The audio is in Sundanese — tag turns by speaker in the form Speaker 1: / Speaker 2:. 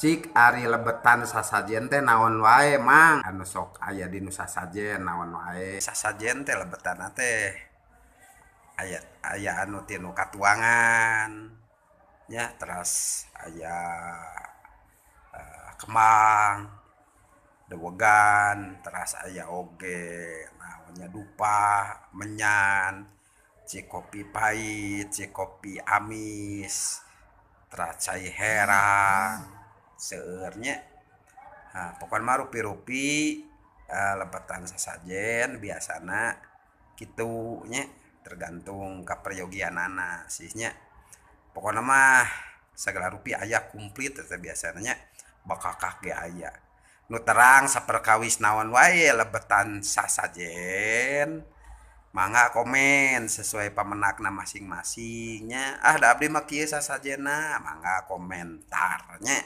Speaker 1: Cik ari lebetan sasajen teh naon wae, Mang? Anu sok aya di nu sasajen naon wae? Sasajen teh lebetanna teh aya aya anu tinu katuangan nya, teras aya kembang dewegan, teras aya oge naon nya, dupa, menyan, cik kopi pahit, cik kopi amis, teras cai herang, seueur nya. Nah, pokona mah rupi-rupi lebetan sasajen biasana kitu nya, tergantung kaperyogianana sih nya. Pokona mah sagala rupi aya komplit teh biasana nya, bakakak ge aya. Nu terang saperkawis naon wae lebetan sasajen, mangga komen sesuai pamenakna masing-masing nya. Ah, da abdi mah kieu sasajenna, mangga komentar nya.